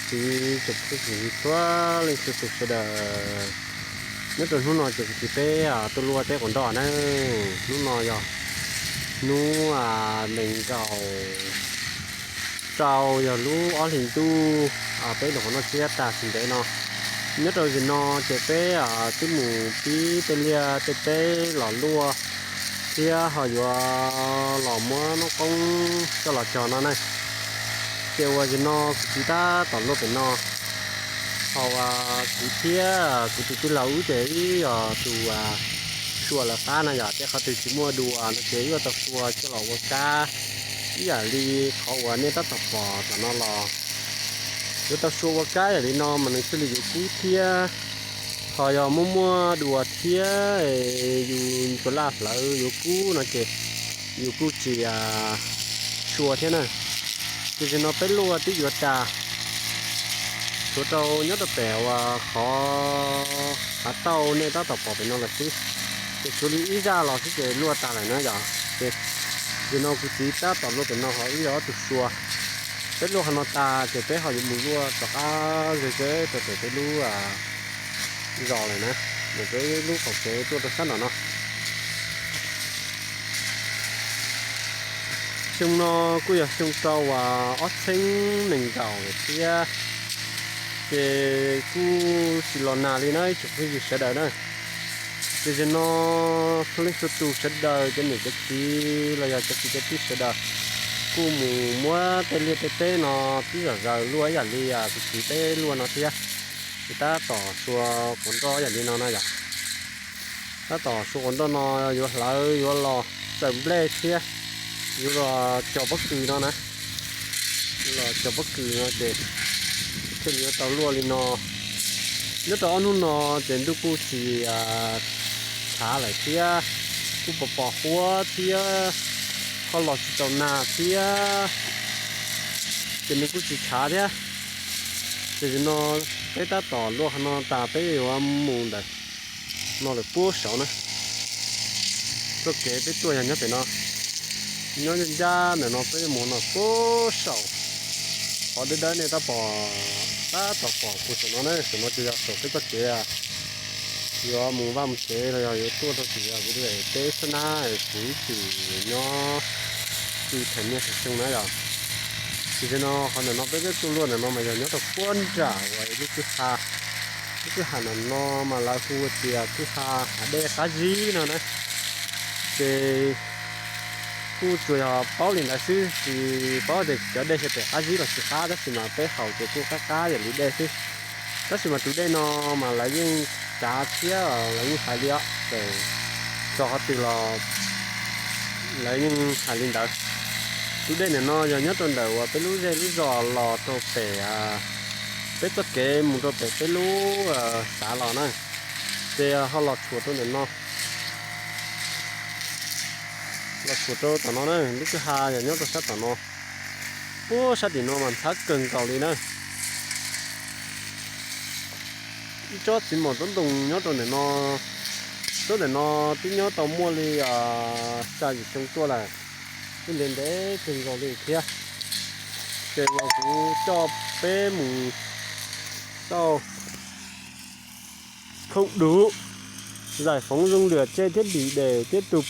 Txiv tsoom phooj ywg txhua leej txhua tus sawv daws, nyob rau hnub no ces kuv txiv peb tuaj luaj teb quav nroj na. Hnub no yog hnub nees nkaum rau, yog lub ob hlis ntuj, peb lub qhov no tsiab tag tsis ntev no. Nyob rau zim no ces peb twb mus pib tej liaj tej teb los luaj thiab ho yuav los muab noob qoob coj los cog no na. Ces uas zim no kuv txiv tab tom luaj pem no, ho uas kuv thiab kuv tus tij laug wb ces ib yog tus sua lawv qab no yom, ces qhov twg tsis muaj dua no ces wb yuav tau sua coj los ua kab ib yam li qhov uas nej tab tom pom tom no los. Yuav tau sua ua kab yam li no mas nws thiaj li yuav kub thiab. Ho yog muaj muaj dua thiab yus ntsuas laj hlawv yuav kub no ces yus kuj tsis sua thiab na. Ces zim no peb luaj twb yuav tas, tshuav rau nyob rau pem uas qhov hav tauj nej tab tom pom pem no lawm xwb. Ces tshuav li ib zaj los xwb ces luaj tas lawm na yom. Ces zim no kuv txiv tab tom luaj pem no ho wb yog ob tug sua. Peb luaj qhov no tas ces peb ho yuav mus luaj rov qab ze ze rau pem peb lub zos lawm na, peb lub qaum tsev tuaj rau sab nram no. Xyoo no kuj yog xyoo rau uas ob txhiab nees nkaum lawm thiab, ces kuj tsis los nag li na ib tsoom phooj ywg sawv daws na. Ces zim no txhua leej txhua tus sawv daws cov niam cov txiv los yog cov kwv cov tij sawv daws kuj mus muab tej liaj tej teb no pib zom zaws luaj ib yam li kuv txiv peb luaj no thiab. Ces tab tom sua quav nroj yam li no na yom. Tab tom sua quav nroj no yuav hlawv yuav los txawm nplej thiab yuav los cog pob kws no na. Yuav los cog pob kws no ces thiaj li yuav tau luaj li no. Nyob rau ob hnub no ces ntuj kuj tsis tshav lawm thiab, kuj pos pos huab thiab, ho los tsis tau nag thiab, ces nws kuj tsis tshav thiab. Ces zim no peb tab tom luaj qhov no tas peb yuav mus ntawm no lawm puag saud na. Txoj kev peb tuaj yog nyob pem no, nyob ncaj ncaj ntawm no peb yuav mus no puag saud. Qhov dawb dawb nej tab pom, tab tom pom puag saum no na, saum no ces yog saum peb txoj kev yuav mus vaj mus tsev los yog yuav tuaj rau tim kuv daim teb xwb na, kuv ib txwm nyob tsis them niaj them xyoo na yom. Ces zim no qhov ntawm no peb peb tuaj luaj ntawm no mas yog nyob rau puag nram uas lub kwj ha, lub kwj ha ntawm no mas lawv hu tias kwj ha hav dej qab zib no na. Ces kuj tsuas yog paub li ntawd xwb, tsis paub tias cov dej yog pem qab zib los tsis qab, tab sis mas peb haus ces kuj qab qab yam li dej xwb. Tab sis mas tus dej no mas lawv yeej tsav thiab lawv yeej hais li os, ces txog qhov twg los lawv yeej hais li ntawd. Tus dej ntawm no yog nyob rau ntawm uas peb lub zej lub zos los rau pem peb txoj kev mus rau pem peb lub xav los na, ces ho los tshuam rau ntawm no. Los tshuam rau tom no na, lub kwj ha yog nyob rau sab tom no. Puag sab tim no mas ntxhab kawg nkaus li na. Ib tsob txiv mom tsob ntoo nyob rau ntawm no, tsob ntawm no twb nyob tau muaj li xya yim xyoo tuaj lawm, twb ntev ntev kawg nkaus li thiab. Ces uas kuv coj peb mus tau không đủ giải phóng dung lửa trên thiết bị để tiếp tục